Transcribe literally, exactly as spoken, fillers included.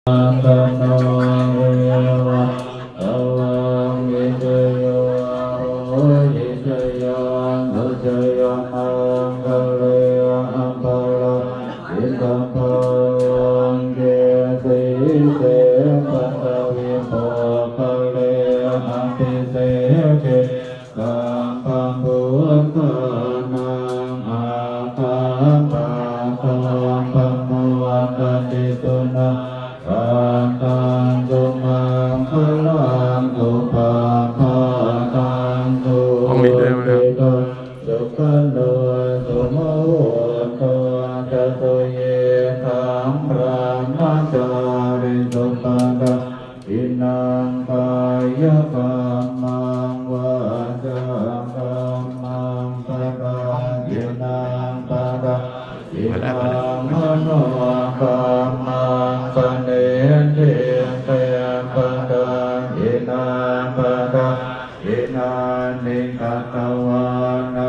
Vandano eva tvaṃ vijayo hohi jayassu jayamaṅgale. Aparājitapallaṅke sīse paṭhavipokkhare abhiseke sabbabuddhānaṃ aggappatto pamodati. Sunakkhattaṃ sumaṅgalaṃ supabhātaṃ ห้องนี้ด้วยไหมครับ suhuṭṭhitaṃ sukhaṇo sumuhutto ca suyiṭṭhaṃ brahmacārisu. Padakkhiṇaṃ kāyakammaṃ vācākammaṃ padakkhiṇaṃ padakkhiṇaṃ manokammaṃ paṇidhī te padakkhiṇā. Padakkhiṇāni katvāna